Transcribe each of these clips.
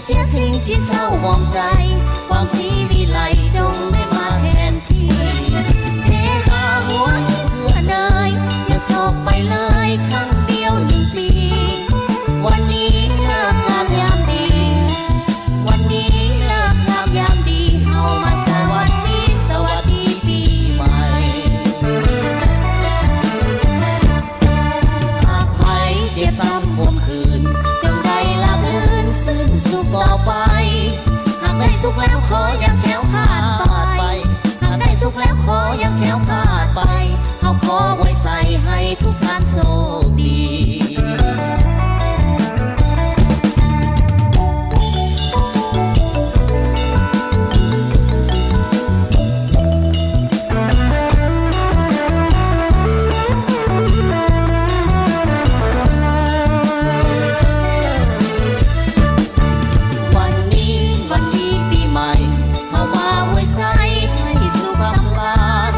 ເສຍສິ່ງທີ່ເສົ້າໝອງໃຈ ຄວາມສີວິໄລຈົ່ງໄດ້ມາແທນທີ່ ເພຫາຫົວເພື່ອນເອີຍ ຢ່າໂສກໄປເລີຍ ຄັ້ງດຽວໜຶ່ງປີ ວັນນີ້ເລີກງາມຍາມດີ ວັນນີ້ເລີກງາມຍາມດີ ເຮົາມາສະຫວັດດີ ສະຫວັດດີປີໃໝ່. ຫາກໃຜເຈັບຊ້ຳຄົມຂືນ ຈົ່ງໄດ້ລາບລື່ນຊື່ນສຸກຕໍ່ໄປ ຫາກໄດ້ສຸກແລ້ວຂໍຢ່າແຄ້ວຄາດໄປ ຫາກໄດ້ສຸກແລ້ວຂໍຢ່າແຄ້ວຄາດໄປ ເຮົາຂໍອວຍໄຊໃຫ້ທຸກທ່ານໂຊກດີ. ວັນນີ້ວັນດີປີໃໝ່ ເຮົາມາອວຍໄຊໃຫ້ສຸກສຳລານ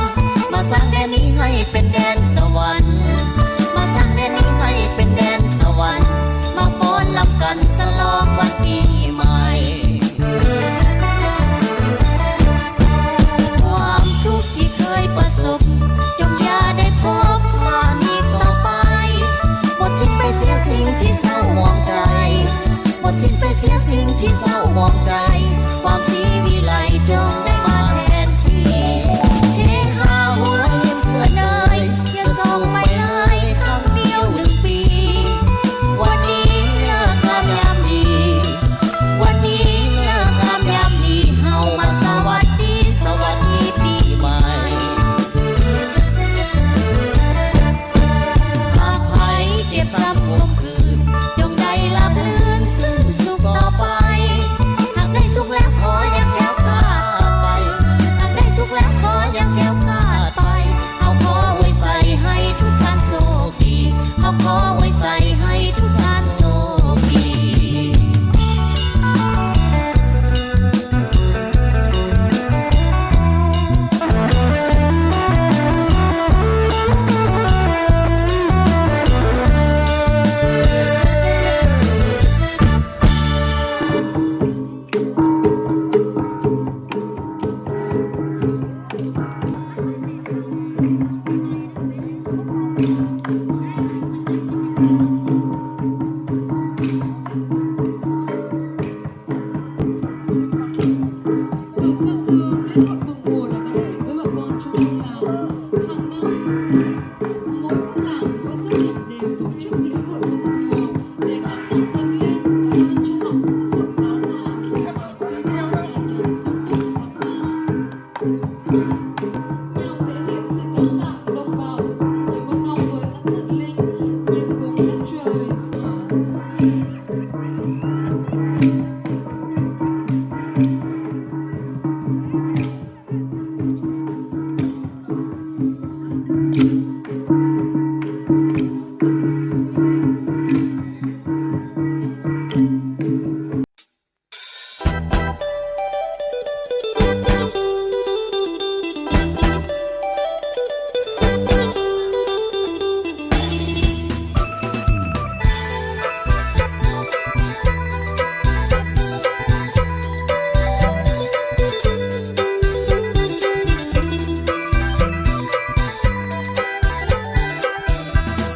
ມາສ້າງແດນນີ້ໃຫ້ເປັນແດນສະຫວັນ ມາສ້າງແດນນີ້ໃຫ້ເປັນແດນສະຫວັນ ມາຟ້ອນລຳກັນສະຫຼອງວັນປີໃໝ່. ຄວາມທຸກທີ່ເຄີຍປະສົບ ຈົ່ງຢ່າໄດ້ພົບຜ່ານອີກຕໍ່ໄປ ໝົດສິ້ນໄປເສຍສິ່ງທີ່ເສົ້າໝອງໃຈ ໝົດສິ້ນໄປເສຍສິ່ງທີ່ເສົ້າໝອງໃຈ ຄວາມສີວິໄລຈົ່ງໄດ້ມາແທນທີ່ ເພຫາຫົວເພື່ອນເອີຍ ຢ່າໂສກໄປເລີຍ ຄັ້ງດຽວໜຶ່ງປີ ວັນນີ້ເລີກງາມຍາມດີ ວັນນີ້ເລີກງາມຍາມດີ ເຮົາມາສະຫວັດດີ ສະຫວັດດີປີໃໝ່. ຫາກໃຜເຈັບຊ້ຳຄົມຂືນ ຈົ່ງໄດ້ລາບລື່ນຊື່ນສຸກຕໍ່ໄປ ຫາກໄດ້ສຸກແລ້ວຂໍຢ່າແຄ້ວຄາດໄປ ຫາກໄດ້ສຸກແລ້ວຂໍຢ່າແຄ້ວຄາດໄປ ເຮົາຂໍອວຍໄຊໃຫ້ທຸກທ່ານໂຊກດີ ເຮົາຂໍອວຍໄຊໃຫ້ທຸກທ່ານໂຊກດີ.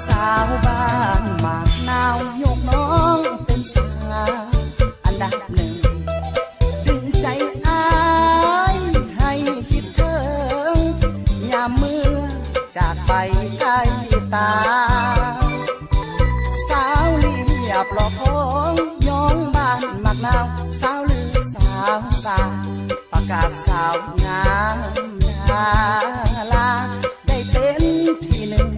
ສາວບ້ານໝາກນາວ ຍົກນ້ອງເປັນສາວອັນດັບໜຶ່ງ ດຶງໃຈອ້າຍໃຫ້ຄິດເຖິງ ຍາມເມື່ອຈາກໄປອ້າຍຕາ ສາວລຽບຫຼໍ່ຂອງ ຍ້ອງບ້ານໝາກນາວ ສາວລືສາວສາ ປະກາດສາວງາມດາລາ ໄດ້ເປັນທີໜຶ່ງ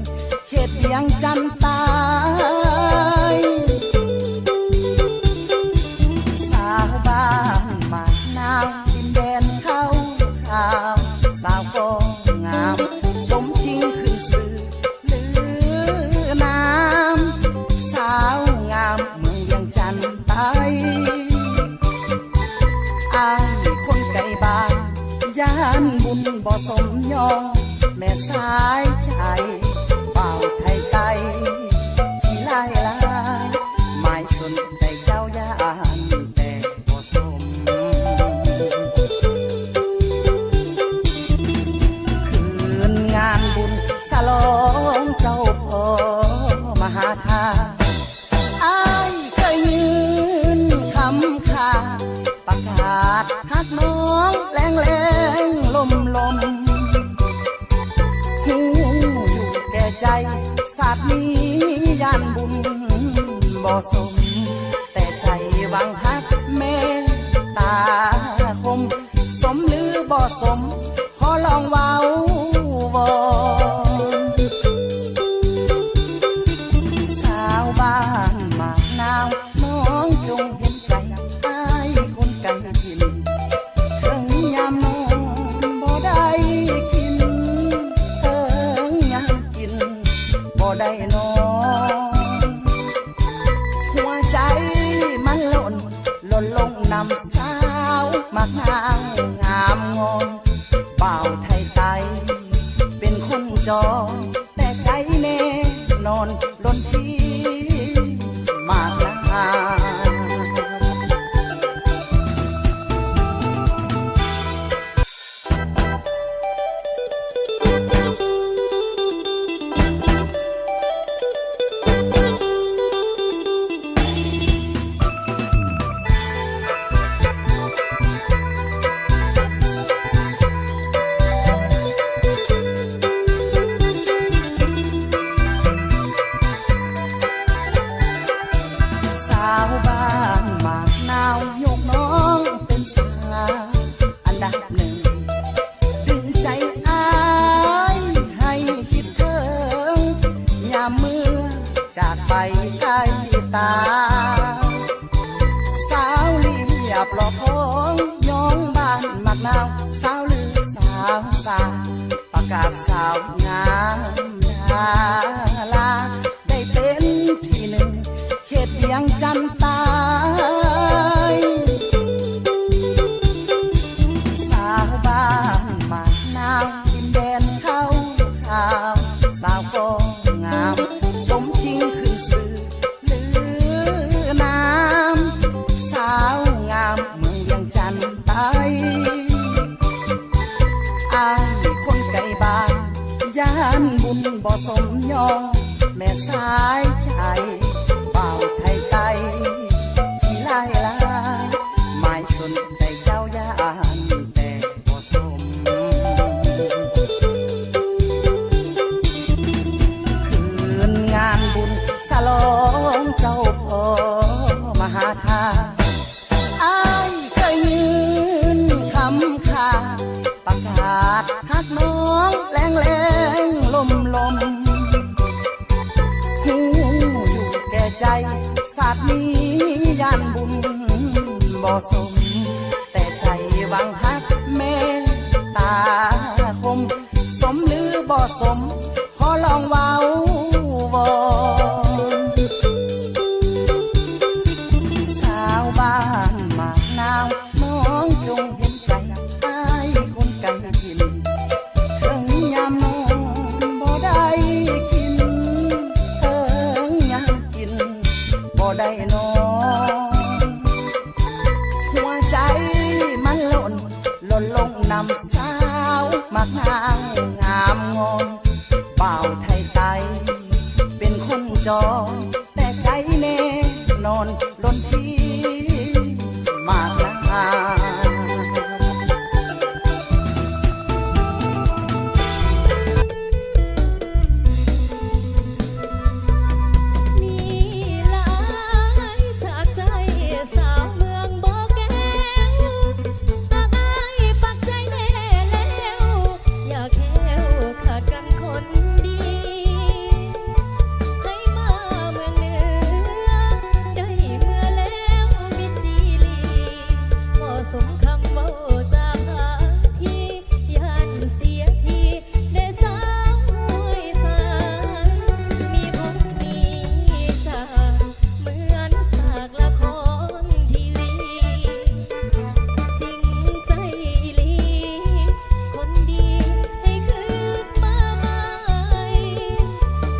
ເຂດວຽງຈັນໃຕ້ ສາວບ້ານໝາກນາວ ດິນແດນຂາວຂາວ ສາວກໍງາມສົມຈິງຂຶ້ນຊື່ ລືນາມ ສາວງາມເມືອງວຽງຈັນໃຕ້ ອ້າຍຄົນໄກບ້ານ ຢ້ານບຸນບໍ່ສົມຍອມ ແມ່ສາຍໃຈ ບ່າວໄທໃຕ້ ຂີ້ລາຍລາຍ ໝາຍສົນໃຈເຈົ້າຢ້ານແຕ່ ປະກາດຮັກນ້ອງແລງໆລົມໆ ຮູ້ຢູ່ແກ່ໃຈ ຊາດນີ້ຢ້ານບຸນບໍ່ສົມ ແຕ່ໃຈຫວັງຮັກແມ່ຕາຄົມ ສົມຫຼືບໍ່ສົມ ຂໍລອງເວົ້າວອນ ສາວບ້ານໝາກນາວ ນ້ອງຈົ່ງເຫັນໃຈອ້າຍຄົນໄກຖິ່ນ ເຖິງຍາມນອນບໍ່ໄດ້ກິນ ເຖິງຍາມກິນບໍ່ໄດ້ນອນ ຫົວໃຈມັນຫຼົ່ນ ຫຼົ່ນລົງນຳສາວໝາກນາວງາມງອນ ບ່າວໄທໃຕ້ເປັນຄົນຈອງ ແຕ່ໃຈແນ່ນອນຫຼົ່ນທີ່ໝາກນາວ. ສາວບ້ານໝາກນາວ ຍົກນ້ອງເປັນສາວອັນດັບໜຶ່ງ ດຶງໃຈອ້າຍໃຫ້ຄິດເຖິງ ຍາມເມື່ອຈາກໄປໃກ້ຕາ. ສາວລຽບຫຼໍ່ຂອງຍອງບ້ານໝາກນາວ ສາວລືສາວສາ ປະກາດສາວງາມດາລາ ໄດ້ເປັນທີໜຶ່ງເຂດວຽງຈັນໃຕ້. ສາວບ້ານໝາກນາວ ດິນແດນຂາວຂາວ ສາວກໍງາມສົມຈິງຂຶ້ນຊື່ ລືນາມ ສາວງາມເມືອງວຽງຈັນໃຕ້. ອ້າຍຄົນໄກບ້ານ ຢ້ານບຸນບໍ່ສົມຍອມ ແມ່ສາຍໃຈ ບ່າວໄທໃຕ້ຂີ້ຮ້າຍຫຼາຍ ໝາຍສົນໃຈເຈົ້າ ຢ້ານແຕ່ບໍ່ສົມ. ຄືນງານບຸນສະຫຼອງເຈົ້າພໍ່ມະຫາທາດ ອ້າຍເຄີຍຍື່ນຄຳຂາ ປະກາດຮັກນ້ອງແລງໆລົມໆ ຮູ້ຢູ່ແກ່ໃຈ ຊາດນີ້ຢ້ານບຸນບໍ່ສົມ ແຕ່ໃຈຫວັງຮັກແມ່ຕາຄົມ ສົມຫຼືບໍ່ສົມ ຂໍລອງເວົ້າວອນ ສາວບ້ານໝາກນາວ ນ້ອງຈົ່ງເຫັນໃຈອ້າຍຄົນໄກຖິ່ນ ເຖິງຍາມນອນບໍ່ໄດ້ກິນ ເຖິງຍາມກິນບໍ່ໄດ້ນອນ ຫົວໃຈມັນຫຼົ່ນ ຫຼົ່ນລົງນຳສາວໝາກນາວງາມງອນ ບ່າວໄທໃຕ້ເປັນຄົນຈອງ ແຕ່ໃຈແນ່ນອນຫຼົ່ນທີ່ໝາກນາວ. ມີຫຼາຍຈາກໃຈສາວເມືອງບໍ່ແກ້ວ ຫາກອ້າຍປັກໃຈແນ່ແລ້ວ ຢ່າແຄ້ວຂາດກັນຄົນດີ ໃຫ້ມາເມືອງເໜືອ ໄດ້ເມື່ອແລ້ວມິດຈີລີ ບໍ່ສົມຄຳເວົ້າຈາພາພີ ຢ້ານເສຍທີເດ້ສາວຫ້ວຍຊາຍ ມີພົມມີຈາກ ເໝືອນສາກລະຄອນທີວີ ຈິງໃຈອີ່ຫຼີ ຄົນດີໃຫ້ຄືນມາໃໝ່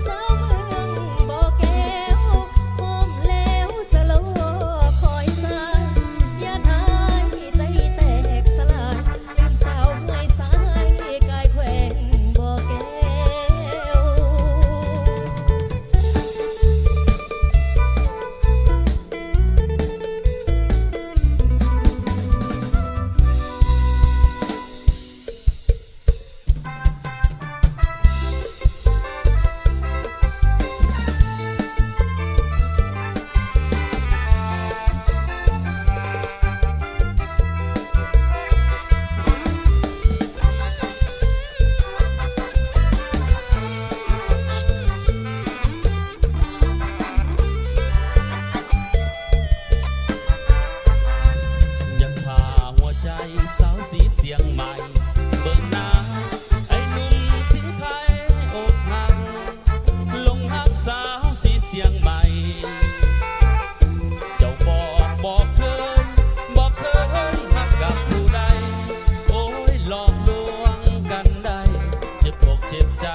ສາວເມືອງບໍ່ແກ້ວ ພ້ອມແລ້ວຈະລໍຄອຍສາຍ ຢ້ານອ້າຍໃຈ ຽງໃໝ່ ເບິ່ງໜ້າໄອ້ໜຸ່ມສີໄທ ອົກຫັກ ຫຼົງຮັກສາວສີຊຽງໃໝ່ ເຈົ້າບອກບໍ່ເຄີຍ ບໍ່ເຄີຍຮັກກັບຜູ້ໃດ ໂອ້ຍ ຫຼອກລວງກັນໄດ້ ເຈັບອົກເຈັບໃຈ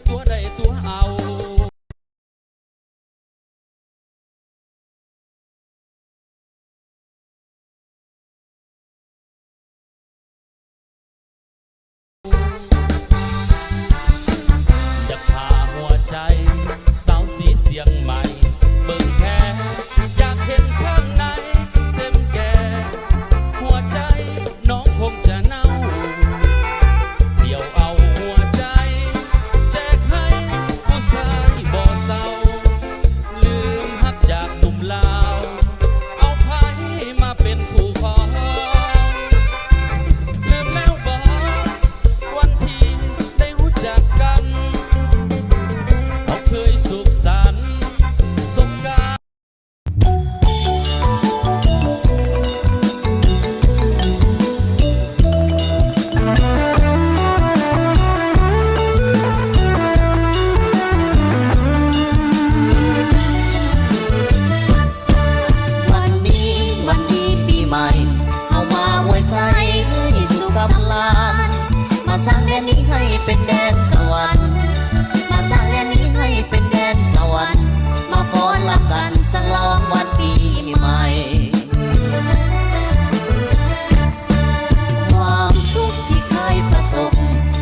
ຕົວໃດຕົວເອົາ. ຢາກຜ່າຫົວໃຈສາວສີຊຽງໃໝ່ ເບິ່ງແທ້ ຢາກເຫັນຂ້າງໃນເຕັມແກ່ ຫົວໃຈ ນ້ອງຄົງຈະເນົ່າ ດຽວເອົາຫົວໃຈແຈກໃຫ້ຜູ້ຊາຍບໍ່ເຊົາ ລືມຮັບຈາກໜຸ່ມລາວ ເອົາໃຜມາເປັນຄູ່ຄອງ ລືມແລ້ວບໍ ວັນທີ່ໄດ້ຮູ້ຈັກກັນ ເຮົາເຄີຍສຸກສັນສົງການ. ວັນນີ້ວັນດີປີໃໝ່ ເຮົາມາອວຍໄຊໃຫ້ສຸກສຳລານ ມາສ້າງແດນນີ້ໃຫ້ເປັນແດນສະຫວັນ ມາສ້າງແດນນີ້ໃຫ້ເປັນແດນສະຫວັນ ມາຟ້ອນລຳກັນສະຫຼອງວັນປີໃໝ່ ຄວາມທຸກທີ່ເຄີຍປະສົບ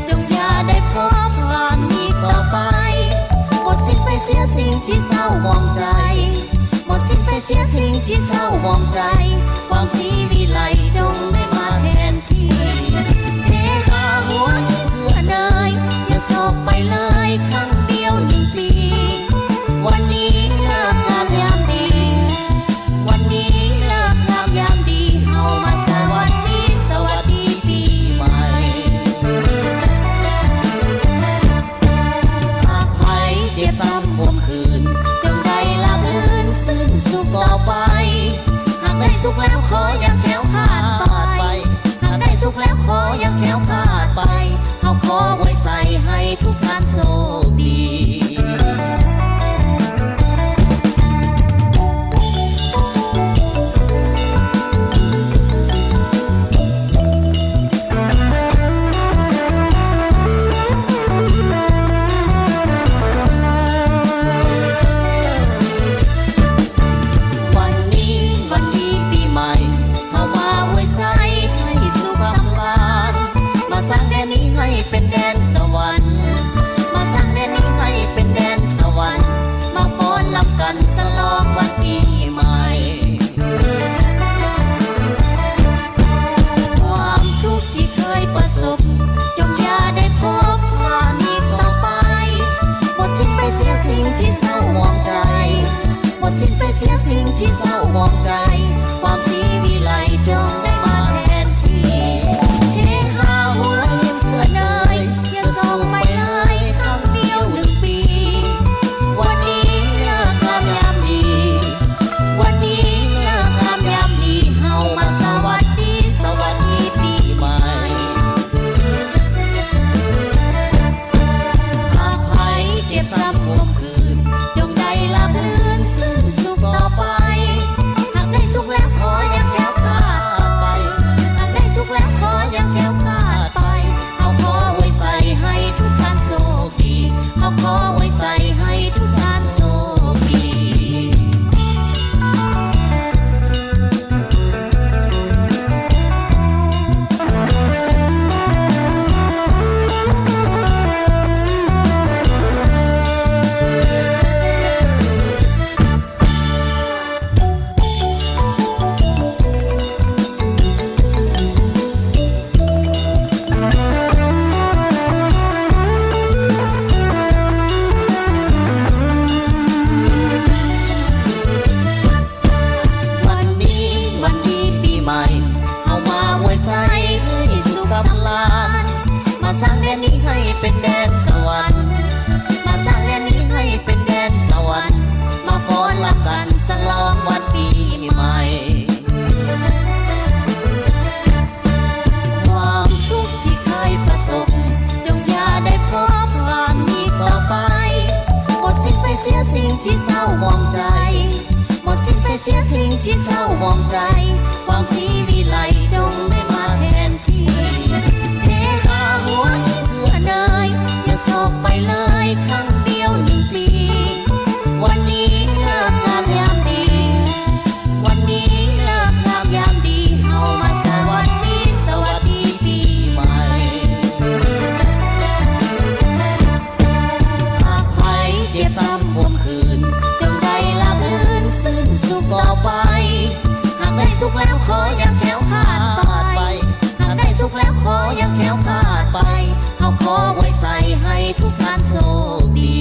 ຈົ່ງຢ່າໄດ້ພົບຜ່ານອີກຕໍ່ໄປ ໝົດສິ້ນໄປເສຍສິ່ງທີ່ເສົ້າໝອງໃຈ ໝົດສິ້ນໄປເສຍສິ່ງທີ່ເສົ້າໝອງໃຈ ຄວາມສີວິໄລຈົ່ງໄດ້ມາແທນທີ່ ເຮຮາຫົວຍິງເພື່ອນເອີຍ ຢ່າໂສກໄປເລີຍຄັ້ງດຽວໜຶ່ງປີ ວັນນີ້ເລີກງາມຍາມດີ ວັນນີ້ເລີກງາມຍາມດີ ເຮົາມາສະຫວັດດີ ສະຫວັດດີປີໃໝ່ ຫາກໃຜເຈັບຊ້ຳຄົມ ຄືນ ຈົ່ງໄດ້ລາບລື່ນຊື່ນສຸກຕໍ່ໄປ ຫາກໄດ້ສຸກແລ້ວຂໍຢ່າແຄ້ວຄາດໄປ ຫາກໄດ້ສຸກແລ້ວຂໍຢ່າແຄ້ວຄາດໄປ ເຮົາຂໍອວຍໄຊໃຫ້ທຸກທ່ານໂຊກດີ. ວັນນີ້ວັນດີປີໃໝ່ ເຮົາມາອວຍໄຊໃຫ້ສຸກສຳລານ ມາສ້າງແດນນີ້ໃຫ້ເປັນແດນສະຫວັນ ມາສ້າງແດນນີ້ໃຫ້ເປັນແດນສະຫວັນ ມາຟ້ອນລຳກັນສະຫຼອງວັນປີໃໝ່. ຄວາມທຸກທີ່ເຄີຍປະສົບ ຈົ່ງຢ່າໄດ້ພົບຜ່ານອີກຕໍ່ໄປ ໝົດສິ້ນໄປເສຍສິ່ງທີ່ເສົ້າໝອງໃຈ ໝົດສິ້ນໄປເສຍສິ່ງທີ່ເສົ້າໝອງໃຈ ຄວາມສີວິໄລຈົ່ງໄດ້ມາແທນທີ່ ເຮຮາຫົວຍິງເພື່ອນເອີຍ ຢ່າໂສກໄປເລີຍຄັ້ງດຽວໜຶ່ງປີ ວັນນີ້ເລີກງາມຍາມດີ ວັນນີ້ເລີກງາມຍາມດີ ເຮົາມາສະຫວັດດີ ສະຫວັດດີປີໃໝ່ ຫາກໃຜເຈັບຊ້ຳຄົມ ຄືນ ຈົ່ງໄດ້ລາບລື່ນຊື່ນສຸກຕໍ່ໄປ ຫາກໄດ້ສຸກແລ້ວຂໍຢ່າແຄ້ວຄາດໄປ ຫາກໄດ້ສຸກແລ້ວຂໍຢ່າແຄ້ວຄາດໄປ ເຮົາຂໍອວຍໄຊໃຫ້ທຸກທ່ານໂຊກດີ ເຮົາຂໍອວຍໄຊໃຫ້ທຸກທ່ານໂຊກດີ. ວັນນີ້ວັນດີປີໃໝ່ ເຮົາມາອວຍໄຊໃຫ້ສຸກສຳລານ ມາສ້າງແດນນີ້ໃຫ້ເປັນແດນສະຫວັນ ມາສ້າງແດນນີ້ໃຫ້ເປັນແດນສະຫວັນ ມາຟ້ອນລຳກັນສະຫຼອງວັນປີໃໝ່ ຄວາມ ໝອງໃຈ ໝົດສິ້ນໄປເສຍສິ່ງທີ່ເສົ້າໝອງໃຈ ຄວາມສີວິໄລຈົ່ງໄດ້ມາແທນທີ່ ເພຫາຫົວເພື່ອນເອີຍ ຢ່າໂສກໄປເລີຍຄັ້ງດຽວໜຶ່ງປີ ວັນນີ້ເລີກງາມຍາມດີ ວັນນີ້ເລີກງາມຍາມດີ ເຮົາມາສະຫວັດດີ ສະຫວັດດີປີໃໝ່ ຫາກໃຜເຈັບຊ້ຳຂົມຂືນ ຈົ່ງໄດ້ລາບລື່ນຊື່ນສຸກຕໍ່ໄປ ຫາກໄດ້ສຸກແລ້ວຂໍຢ່າແຄ້ວຄາດໄປ ຫາກໄດ້ສຸກແລ້ວຂໍຢ່າແຄ້ວຄາດໄປ ເຮົາຂໍອວຍໄຊໃຫ້ທຸກທ່ານໂຊກດີ.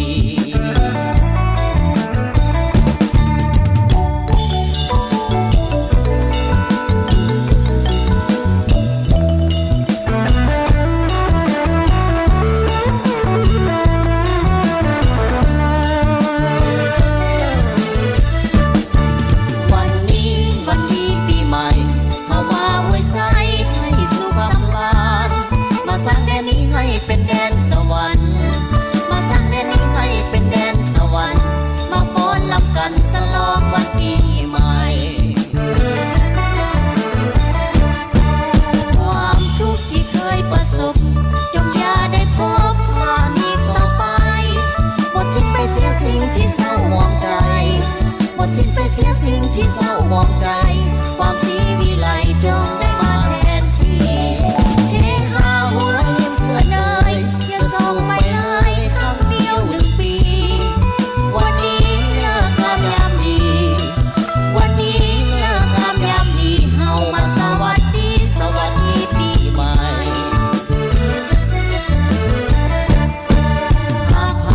ວັນນີ້ວັນດີປີໃໝ່ ເຮົາມາອວຍໄຊໃຫ້ສຸກສຳລານ ມາສ້າງແດນນີ້ໃຫ້ເປັນແດນສະຫວັນ ມາສ້າງແດນນີ້ໃຫ້ເປັນແດນສະຫວັນ ມາຟ້ອນລຳກັນສະຫຼອງວັນປີໃໝ່ ຄວາມທຸກທີ່ເຄີຍປະສົບ ຈົ່ງຢ່າໄດ້ພົບພາບນີ້ຕໍ່ໄປ ໝົດສິ້ນໄປເສຍສິ່ງທີ່ເສົ້າໝອງໃຈ ໝົດສິ້ນໄປເສຍສິ່ງທີ່ເສົ້າໝອງໃຈ ຄວາມສີວິໄລຈົ່ງໄດ້ມາແທນທີ່ ເພຫາຫົວເພື່ອນເອີຍ ຢ່າໂສກໄປເລີຍຄັ້ງດຽວໜຶ່ງປີ ວັນນີ້ເລີກງາມຍາມດີ ວັນນີ້ເລີກງາມຍາມດີ ເຮົາມາສະຫວັດດີ ສະຫວັດດີປີໃໝ່ ຫາກໃຜ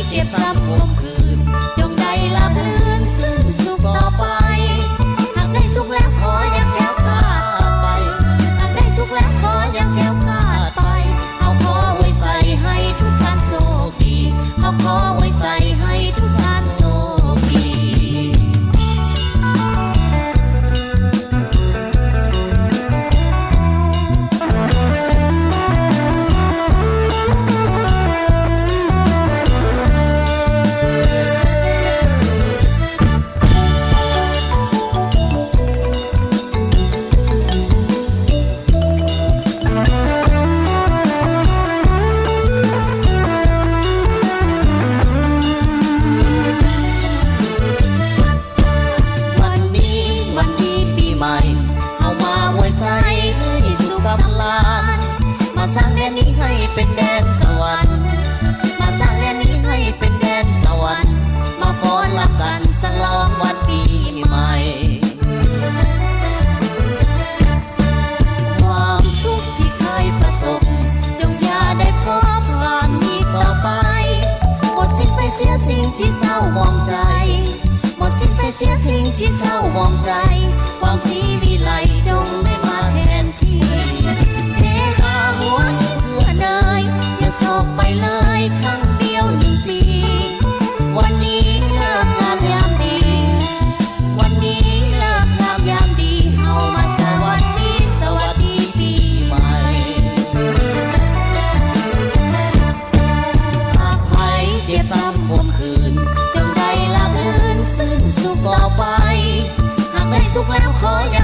ເຈັບຊ້ຳຂົມຂືນ ຈົ່ງໄດ້ລາບລື່ນຊື່ນສຸກຕໍ່ໄປ ຫາກໄດ້ສຸກແລ້ວຂໍຢ່າແຄ້ວຄາດໄປ ຫາກໄດ້ສຸກແລ້ວຂໍຢ່າແຄ້ວຄາດໄປ ເຮົາຂໍອວຍໄຊໃຫ້ທຸກທ່ານໂຊກດີ ເຮົາຂໍອວຍໄຊໃຫ້ທຸກທ່ານໂຊກດີ. ວັນນີ້ວັນດີປີໃໝ່ ເຮົາມາອວຍໄຊໃຫ້ສຸກສຳລານ ມາສ້າງແດນນີ້ໃຫ້ເປັນແດນສະຫວັນ ມາສ້າງແດນນີ້ໃຫ້ເປັນແດນສະຫວັນ ມາຟ້ອນລຳກັນສະຫຼອງວັນປີໃໝ່ ຄວາມທຸກທີ່ເຄີຍປະສົບ ຈົ່ງຢ່າໄດ້ພົບພາບນີ້ຕໍ່ໄປ ໝົດສິ້ນໄປເສຍສິ່ງທີ່ເສົ້າໝອງໃຈ ໝົດສິ້ນໄປເສຍສິ່ງທີ່ເສົ້າໝອງໃຈ ຄວາມສີວິໄລຈົ່ງໄດ້ມາແທນທີ່ ເພຫາຫົວເພື່ອນເອີຍ ຢ່າໂສກໄປເລີຍຄັ້ງດຽວໜຶ່ງປີ ວັນນີ້ເລີກງາມຍາມດີ ວັນນີ້ເລີກງາມຍາມດີ ເຮົາມາສະຫວັດດີ ສະຫວັດດີປີໃໝ່ ຫາກໃຜເຈັບຊ້ຳຂົມຂືນ ຈົ່ງໄດ້ລາບລື່ນຊື່ນສຸກຕໍ່ໄປ ຫາກໄດ້ສຸກແລ້ວຂໍຢ່າ